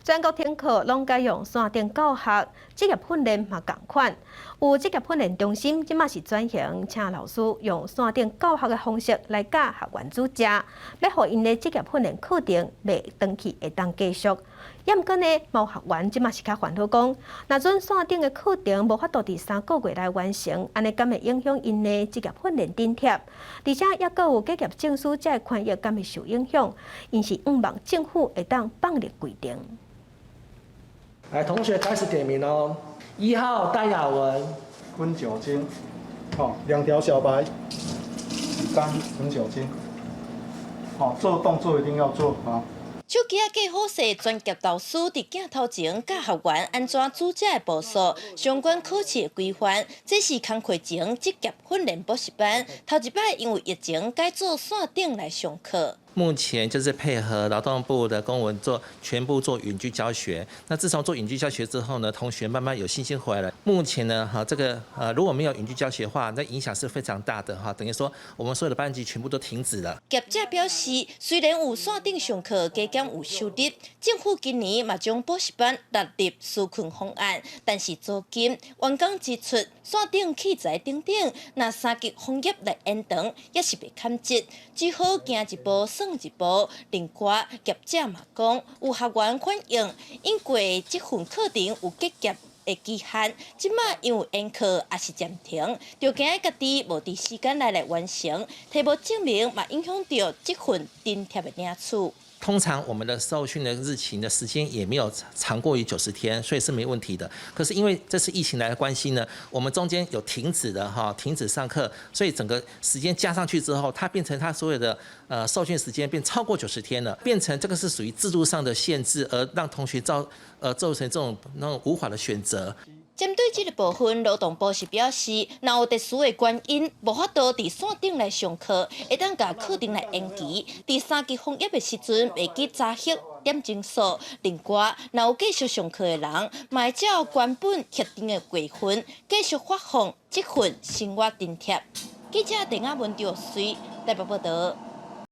全國停課攏改用線頂教學，職業訓練嘛仝款。有職業訓練中心，這馬是轉型，請老師用線頂教學的方式來教學員煮食，欲予𪜶的職業訓練課程袂斷去會當繼續。毋過呢，某學員這馬是較煩惱講，若準線頂的課程無法度佇3個月內完成，按呢敢會影響𪜶的職業訓練津貼？而且猶閣有結業證書這个權益敢會受影響？𪜶是向望政府會當放寬規定。來，同學開始點名哦。1號戴雅文，噴酒精，好，兩條小白，乾噴酒精，好，做動作一定要做啊。手機仔計好勢，專業導師佇鏡頭前教學員按怎煮食的步數，相關考試的規範。這是工課前職業訓練補習班，頭一擺因為疫情改做線頂來上課。目前就是配合勞動部的公文做全部做遠距教學。那自從做遠距教學之後呢，同學慢慢有信心回來了。目前呢，哈，這個如果沒有遠距教學的話，那影響是非常大的哈。等於說，我們所有的班級全部都停止了。業者表示，雖然有線頂上課，加減有收入，政府今年嘛將補習班納入紓困方案，但是租金、員工支出、線頂器材等等，若三級防疫來延長，也是袂堪折，只好行一步算一步。另外，業者嘛講，有學員反映，𪜶過這份課程有結業的期限，這馬因為延課抑是暫停，就驚家己無佇時間內來完成，提無證明嘛影響著這份津貼的領取。通常我們的受訓的日期的時間也沒有長過於90天，所以是沒問題的。可是因為這次疫情來的關係呢，我們中間有停止的哈，停止上課，所以整個時間加上去之後，它變成它所有的受訓時間變超過九十天了，變成這個是屬於制度上的限制，而讓同學造成這種那種無法的選擇。針對這個部分，勞動部是表示，若有特殊的原因，無法度佇線頂來上課，會當共課程來延期。佇三級防疫的時陣，袂記查核點鐘數。另外，若有繼續上課的人，嘛會照原本核定的月份，繼續發放這份生活津貼。記者鄧亞文、趙穗台北報道。